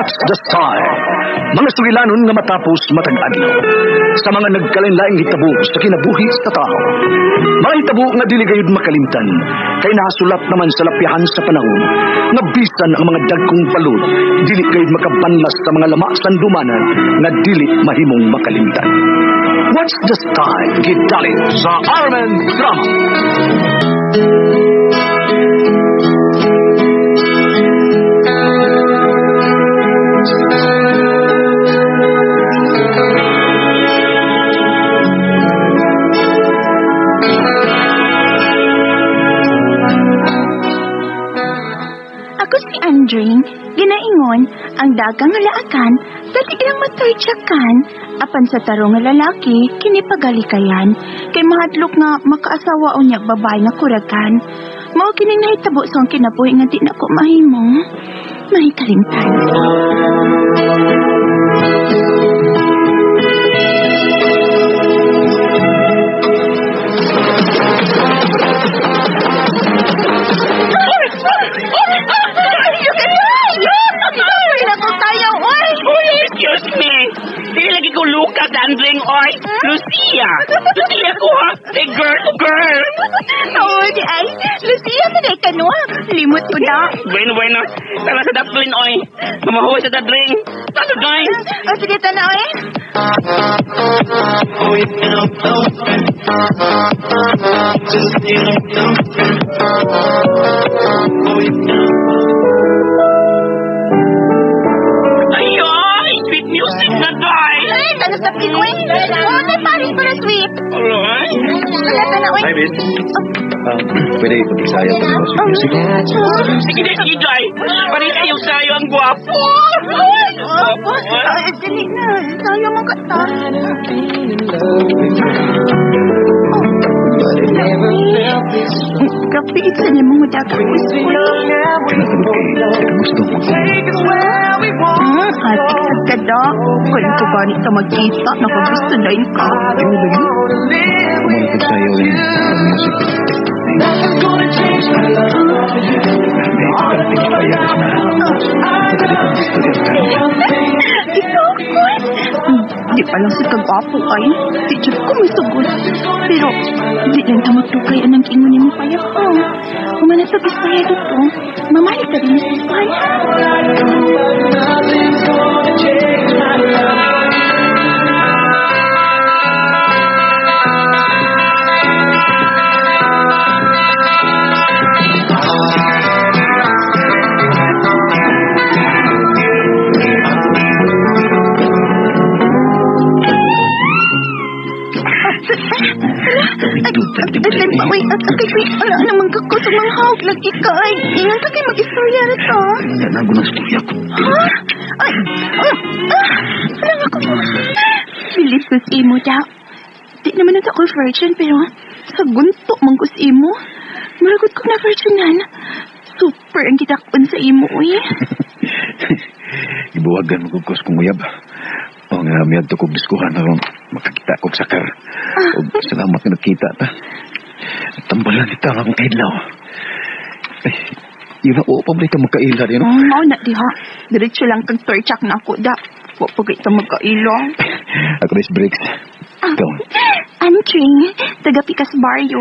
What's the Style? Mga sugilanon nga matapos matag adlaw sa mga nagkalain-laing hitabo sa kinabuhi sa tao. Mga hitabo nga dili gayud makalimtan kay nahasulat naman sa lapyahan sa panahon nga bisan ang mga dagkong balod dili gayud makabanlas sa mga lama sandumanan nga dili mahimong makalimtan. What's the Style? Gidali sa RMN Drama. Ako si Andring, ginaingon, ang dagang nga laakan, dati ilang matortsakan, apan sa tarong nga lalaki, kini pagalikayan, kay mahadlok nga makaasawa unya babae nga kuragan. Mao kining nahitabo sa akong kinabuhi nga di na ko mahimong mahikalimtan. Uy, excuse me. Dili lagi ko Lucas, Andring, oy. Lucia. Lucia ko, ha? Hey, girl to girl. Oo, di ay. Lucia, manay ka no. Limot ko na. Bueno, bueno. Tara sa Dublin, oy. Mamahuwi sa Dublin. Tara, guys. O, sige, tanaw eh. Ay, ay, sweet music na, guys. Ay, tanas na pinoy. Oo, may paris para sweet. Alright. Wala, tanaw eh. Hi, miss. Pwede ipag-isaya pa ng sweet music. Sige na, sige, Joy. Parin kayo sa'yo ang gwapo. Opo. Ay, dali na. Sayang ang kata. Kapi, sa niya mga dagang gusto. Kaya gusto mo. Hatik sa kada. Kung ko ba nito magkita, nakagusto na yun ka. Kumalapit sa'yo eh. Ang music. May parating payag na. Madali kong istorya ka. Ikaw ko. Di pa lang sa kagwapo ay. Di dyan ko may sagot. Pero, di lang tamaglukay anang ingon ni mo payag ko. Humanatag istorya dito. Mamalik ka rin sa Espanya. Ay, pa, uy, at kay kay, ala naman ka ko sa mga hawk, lagi ka, ay, ingan ka kay mag-istorya na to. Nanago ng istorya ko. Ha? Ay, ah, ah, alam ako. Bilis ko sa imo, da. Di naman na ako virgin, pero sa gunto man ko sa imo. Muragot ko na virginan. Super ang kitakon sa imo, uy. Ibuwagan mo kong kung uyab. O nga, miyad to kong diskuhan aron makakita kong sakar. O salamat nga nagkita ta. Tambalan kita ang akong kaidlaw. Ay, yun na, oo, pabalik ka magkaila rin. Oh, mao na diha. Diretso lang kang torchak na ako, da. Wa pa kita magkailong. Ako is breaks. Ikaw, Antring, taga Pikas Barrio.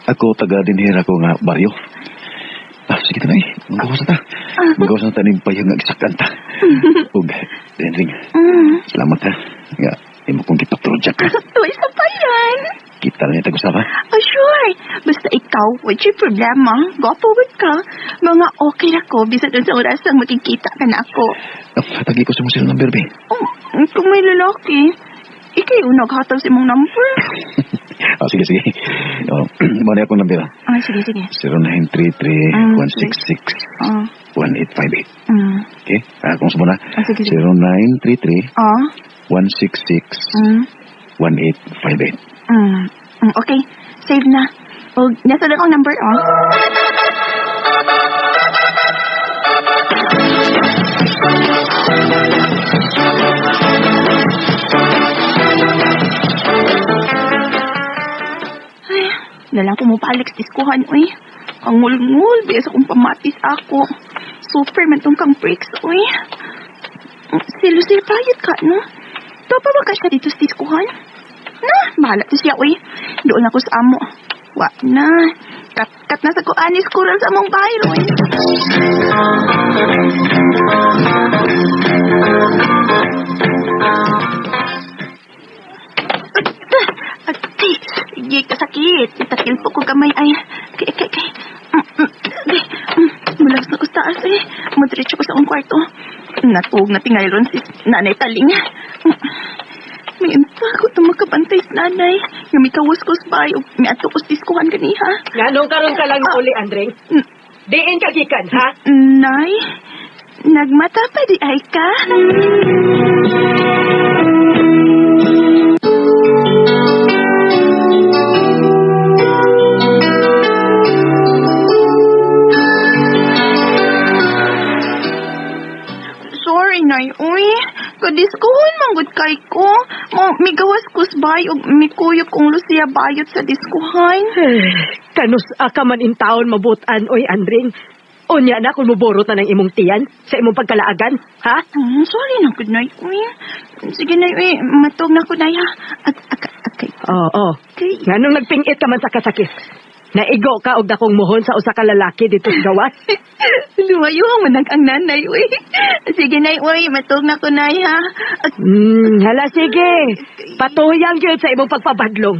Ako taga dinhira ko nga baryo. Ah, sige na eh. Magawas na ta. Magawas na ta ning payag nga gisakan ta. Ug, Henry, salamat ha. Nga, imo kong gipatrojak ka. Uy, sa pa yan. Kita na niya tag-usap ha. Oh, sure. Basta ikaw, what's your problema? Gwapo ba ka? Mga okay na ko, bisan dun sa oras ang makikita ka na ako. Ah, tagi ko sa mong number, be. Oh, kung may lalaki, ikay unag hatag sa imong number. Ah, sige, sige. Oh, mao na akong number. Ah, sige, sige. 0933 166 Ah, 1858. Okay? Ah, kung na. Ah, sige, sige. 0933 Ah, 166 1858. Okay, save na. O, nasa na akong number, oh. Ay, nalang pumupalik sa diskuhan, uy. Ang ngul-ngul, biya sa kong pamatis ako. Super man tong kang breaks, uy. Si Lucille Payot ka, no? Topa ba ka siya dito sa diskuhan? Na, bahala to siya, uy. Doon ako sa amo. Wa na. Kat na sa kuanis kural sa among bahay, Roy. Ay, sige, kasakit. Itakil po ko kamay ay. Kay. Mulaos na ko sa taas eh. Madiretso ko sa akong kwarto. Natuog na tingay ron si Nanay Taling. May ko ito makabantay sa nanay. Nga may kawas ko sa bahay o may ato ko sa diskuhan ganiha. Nganong karon ka lang uli, Andring? Diin ka gikan, ha? Nay, nagmata pa di ay ka? Sorry, Nay. Uy, kadiskuhon manggod kay ko. Mo, migawas ko sa bahay ug mikuyog kong Lucia bayot sa diskuhan. Kanus ka man in taon mabutan, oy, Andring. Unya na kung muborot na ng imong tiyan sa imong pagkalaagan, ha? Sorry na, good night, uy. Sige na, uy. Matog na ko na, ha? Akay. Oo. Nganong nagpingit ka man sa kasakit? Naigo ka og dakong muhon sa usa ka lalaki dito sa gawas? Lumayo ang manag ang nanay, uy. Sige na, uy. Matog na ko na, ha? Hala, sige. Patuyang yun sa imong pagpabadlong.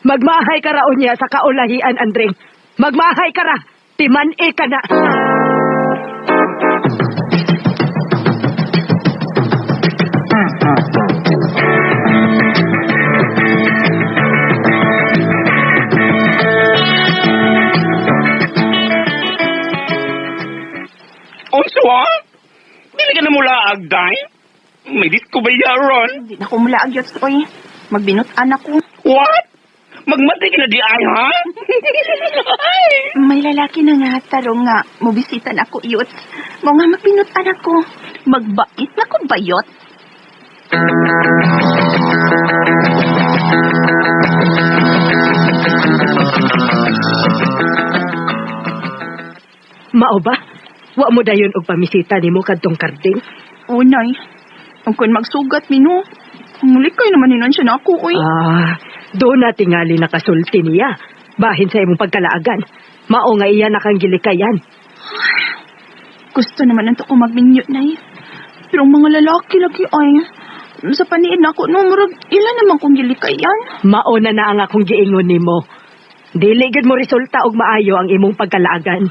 Magmahay ka raon niya sa kaulahian, Andring. Magmahay ka ra. Timan-e ka na. Unsa? Dili ka na mula agday? May disco ba yaron? Hindi na ko mula agyot, uy. Magbinut-an ako. What? Magmatay ka na di ay, ha? May lalaki na nga, tarong nga, mubisitan ako, yots. Mo nga magbinut-an ako. Magbait na ko bayot. Mao ba? Wa mo dayon og pamisita nimo kadtong karding? Unay, ang kun magsugat mino. Muli kayo naman hinon siya na ako, uy. Ah, doon na tingali nakasulti niya. Bahin sa imong pagkalaagan. Mao nga iya nakang gilikayan. Gusto naman nanto ko magminyo, nay. Pero ang mga lalaki lagi ay, sa paniid na ako, no, murag, ila naman kong gilikayan. Mao na na ang akong giingon nimo. Dili gid mo resulta og maayo ang imong pagkalaagan.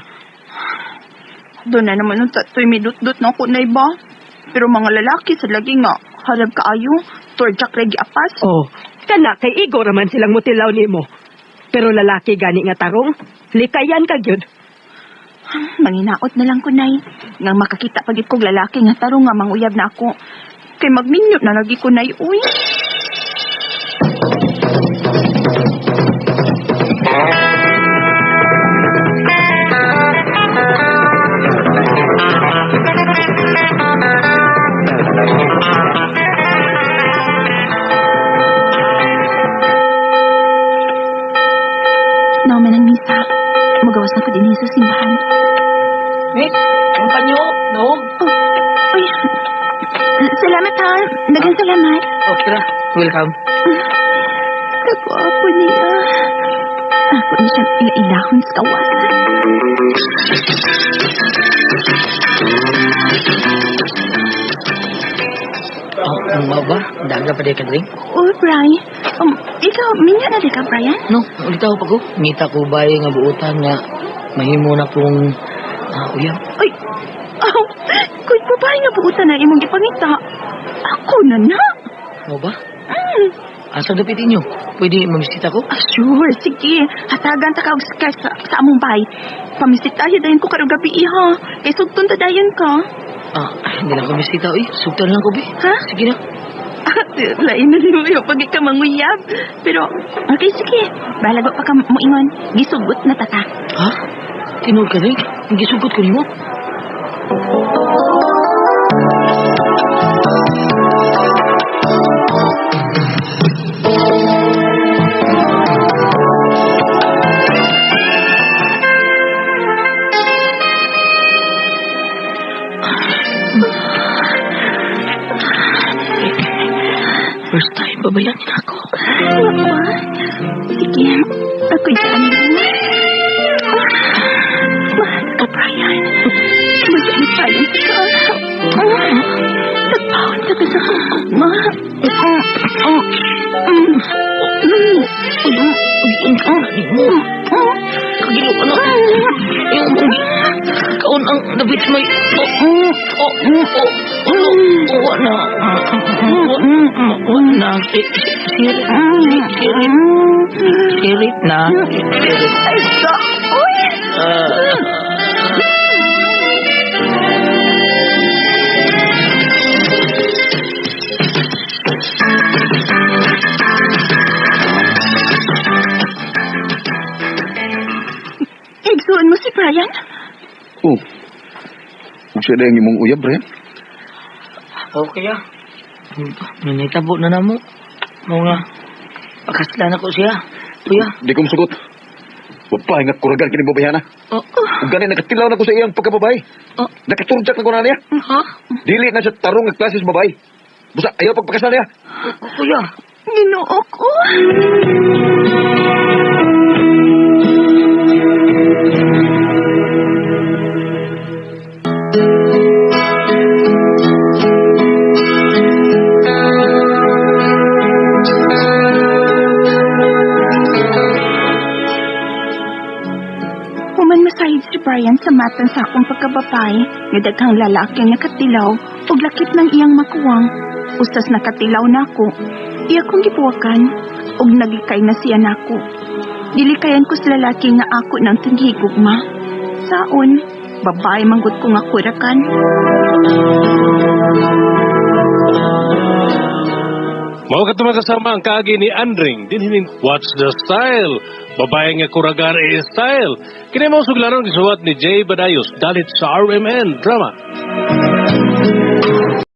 Doon na naman nung tatoy may dut-dut na ako, nay ba? Pero mga lalaki sa lagi nga, harap kaayo, torjak regi apas. Oh, kana kay igo raman silang mutilaw nimo. Pero lalaki gani nga tarong, likayan ka gyud. Manginaot na lang ko, nay. Nang makakita pagit kog lalaki nga tarong nga manguyab na ako. Kay magminyo na lagi ko, nay, uy. Nauman ang misa. Magawas na ko din sa simbahan. Miss, ang panyo, naog. Oh, uy. Salamat ha. Daghang salamat. Okay ra. Welcome. Kagwapo niya. Ako niya siyang ilailahon sa kawas. Oh, ang ba? Daga pa di ka drink? Oh, Brian. Ikaw, minyo na di ka, Brian? No, ulit ako pa ko. Ngita ko bay nga buutan nga mahimo na kong uyab. Ay, oh, kung babae nga buutan na imong gipangita, ako na na. Mo ba? Asa dapit inyo? Pwede mamisita ko? Ah, sure, sige. Hatagan ta ka og sky sa among bahay. Pamisita dayon ko karong gabi iha. Kay sugton ta dayon ka. Ah, hindi lang ko misita, uy. Sugtan lang ko, bi. Ha? Sige na. Lain na nimo yung pag ka manguyab. Pero, okay, sige. Bahala pa ka moingon. Gisugot na ta ka. Ha? Tinuod ka rin? Gisugot ko nimo? First time babayanin ako. Wa. Sige, ako dyan mo. Mahal ka, Brian. Magalipayan ka. Tagpahon ka sa kukugma. Kagilo ka na. Yung mong kaon ang nabit may... Oh, oh, oh, oh, oh, na. Wa na. Sirit, sirit, sirit na. Sirit. Ay, sa... Uy! Igsuon mo si Brian? Oh. Ug siya ang imong uyab, Brian. Okay ah. Nanitabo na namo. Mga pakaslan ako siya. Kuya. Di ko musugot. Babae nga kuragan kini babayana. Oh, Ug gani nakatilaw na ko sa iyang pagkababae. Oh. Nakaturjak na ko na niya. ha? Dili na siya tarong nga klase sa babae. Busa ayaw pagpakasal niya. Kuya. Ginoo ko. Human masayid si Brian sa matan sa akong pagkababae nga daghang lalaki ang nakatilaw ug lakip ng iyang makuwang. Usas nakatilaw nako. Iya kong gibuwakan ug naglikay na siya nako. Dilikayan ko sa lalaki nga ako ng tinghigugma. Saon, babae manggut ko nga kurakan. Mao ka kasama ang kaagi ni Andring dinhining What's the Style? Babae nga kuragan e style. Kini mao suglanon gisuwat ni Jay Badayos dalit sa RMN Drama.